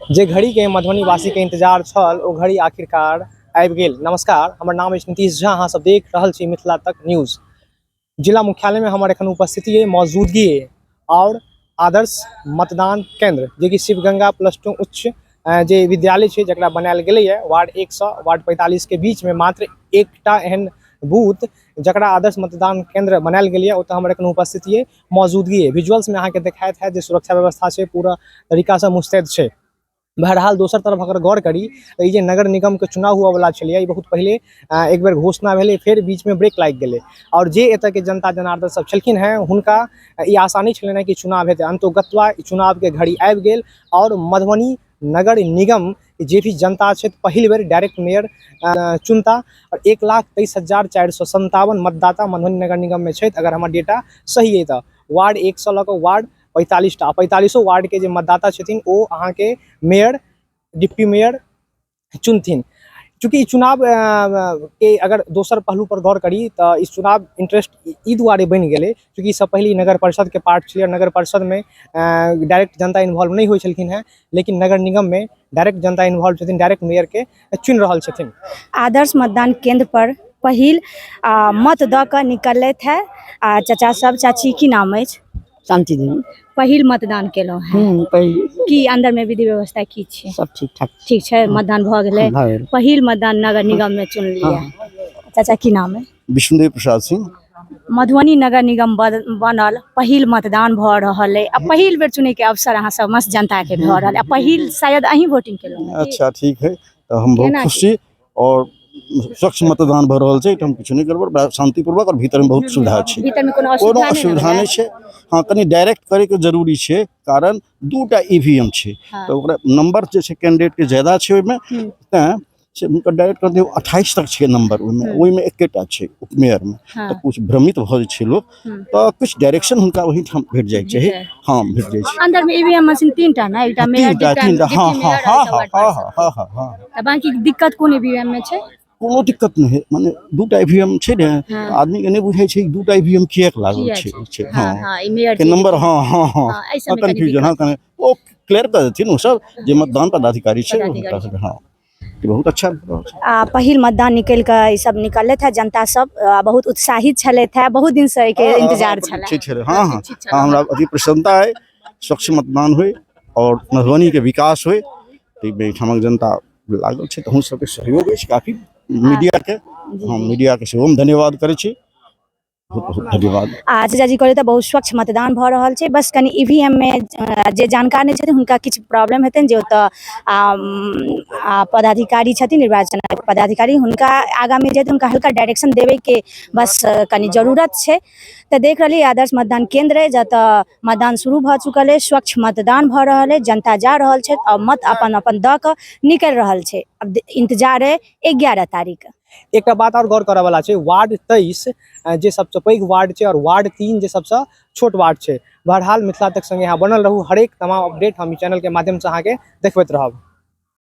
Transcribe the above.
जे घड़ीके मधुबनीवासीके इंतजार छल ओ घड़ी आखिरकार आबि गेल। नमस्कार, हमर नाम अछि नीतीश झा, अहाँ सब देख रहल छी मिथिला तक न्यूज। जिला मुख्यालयमे हमर एखन उपस्थिति अइ, मौजूदगी अइ आओर आदर्श मतदान केंद्र जेकि शिवगंगा प्लस 2 उच्च जे विद्यालय छै जकरा बनायल गेलैए वार्ड 1 सँ वार्ड 45 के बीचमे मात्र एकटा एहन बूथ जकरा आदर्श मतदान केंद्र बनायल गेलैए ओतऽ हमर एखन उपस्थिति अइ, मौजूदगी अइ। विजुअल्समे अहाँके देखाइत हैत जे सुरक्षा व्यवस्था छै पूरा तरीकासँ मुस्तैद छै। बहरहाल दोसर तरफ अगर गौर करी तऽ ई जे नगर निगमके चुनाव हुअवला छलैए ई बहुत पहिले एक बेर घोषणा भेलै, फेर बीचमे ब्रेक लागि गेलै आओर जे एतऽके जनता जनार्दन सब छलखिन हेँ हुनका ई आशा नहि छलनि हेँ कि चुनाव हेतै। अंतोगत्वा ई चुनावके घड़ी आबि गेल आओर मधुबनी नगर निगम जे भी जनता छथि पहिल बेर डायरेक्ट मेयर चुनता आओर 1,23,457 मतदाता मधुबनी नगर निगममे छथि। अगर हमर डेटा सही अइ तऽ वार्ड 1 सँ लऽ कऽ वार्ड 45टा, 45 वार्डके जे मतदाता छथिन ओ अहाँके मेयर, डिप्टी मेयर चुनथिन। चूँकि ई चुनाव के अगर दोसर पहलू पर गौर करी तऽ ई चुनाव इंटरेस्ट ई दुआरे बनि गेलै चूँकि ईसँ पहिले नगर परिषदके पार्ट छलै। नगर परिषदमे डायरेक्ट जनता इन्वॉल्व नहि होइ छलखिन हेँ, लेकिन नगर निगममे डायरेक्ट जनता इन्वॉल्व छथिन, डायरेक्ट मेयरके चुनि रहल छथिन। आदर्श मतदान केंद्र पर पहिल मत दऽ कऽ निकललथि है आ चाचा सब। चाची की नाम अछि? शांति देवी। पहिल मतदान केलहुँ हैं? पहिल। की अंदर में विधि व्यवस्था की छै? सब ठीक ठाक। ठीक छै, मतदान भऽ गेलै? भऽ गेल। पहिल मतदान नगर निगम में चुनलियै। चाचा की नाम है? विष्णुदेव प्रसाद सिंह। मधुबनी नगर निगम बनल, पहिल मतदान भऽ रहल अइ आ पहिल बेर चुनैके अवसर अहाँ समस्त जनता के भऽ रहल अइ आ पहिल शायद अहीं वोटिंग केलहुँ हेँ। अच्छा ठीक है, तऽ हम बहुत केना खुश छी और स्वच्छ मतदान भऽ रहल छै, एहिठाम किछु नहि गड़बड़, बड़ा शांतिपूर्वक और भीतर मे बहुत सुविधा छै। भीतर मे कोनो कोनो असुविधा नहि असुविधा नहि छै। हँ, कनि डायरेक्ट करैके जरूरी छै, कारण 2टा ईवीएम छै तऽ ओकरा नंबर जे छै कैंडिडेट के ज्यादा छै ओहिमे, तैं से हुनकर डायरेक्ट कर दियौ। 28 तक छै नंबर ओहिमे, ओहिमे एकेटा छै उपमेयरमे, तऽ कुछ भ्रमित भऽ जाइ छै लोक, तऽ किछु डायरेक्शन हुनका ओहिठाम भेट जाइके चाही। हँ, भेट जाइ छै। अंदर में ईवीएम मशीन 3टा ने, एकटा मेयर, तीनटा, तीनटा, हँ डिप्टी हँ मेयर हँ और हँ वार्ड हँ पार्षद। हँ हँ हँ। तऽ बाकी दिक्कत कोन ईवीएम में छै? कोनो दिक्कत नहि है, माने 2टा ईवीएम छै ने, आदमी के नहि बुझाइ छै 2टा ईवीएम किएक लागल किएक छै, छै? छै, हँ, हँ। हँ, ई मेयर के जे नंबर, हँ हँ हँ हँ, एहि सबमे कनि कन्फ्यूजन, हँ, दिक्कत। कनि ओ क्लियर कऽ देथिन ओ सब जे मतदान पदाधिकारी छै पदाधिकारी हुनका सबके, हँ, ई बहुत अच्छा भऽ रहल छै। आ पहिल मतदान निकलि कऽ ई सब निकललथि है, जनता सब बहुत उत्साहित छलथि है, बहुत दिन से एहिके इंतजार छलै। ठीक छलै, हँ हँ हँ, हमरा अति प्रसन्नता अइ, स्वच्छ मतदान होइ और मधुबनी के विकास होइ, ताहिमे एहिठामक जनता लागल छै, तऽ अहूँ सबके सहयोग अछि काफी, मीडिया के, हम मीडिया के सेहो हम धन्यवाद करै छी, बहुत बहुत धन्यवाद। आ चाचाजी कहले तऽ बहुत स्वच्छ मतदान भऽ रहल छै, बस कनि ईवीएम मे जे जानकार नहि छथिन हुनका किछु प्रॉब्लम हेतनि, जे ओतऽ पदाधिकारी छथिन, निर्वाचन पदाधिकारी, हुनका आगाँमे जेतै हुनका हल्का डायरेक्शन देबैके बस कनि जरूरत छै। तऽ देख रहलियै आदर्श मतदान केंद्र अइ जतऽ मतदान शुरू भऽ चुकल अइ, स्वच्छ मतदान भऽ रहल अइ, जनता जा रहल छथि आओर मत अपन अपन दऽ कऽ निकलि रहल छै। आब इंतजार अइ 11 तारीख के। एकटा बात आओर गौर करऽ वाला छै, वार्ड 23 जे सबसँ पैघ वार्ड छै और वार्ड 3 जे सबसँ छोट वार्ड छै। बहरहाल मिथिला तक संगे अहाँ बनल रहू, हरेक तमाम अपडेट हम ई चैनल के माध्यम से अहाँके देखबैत रहब।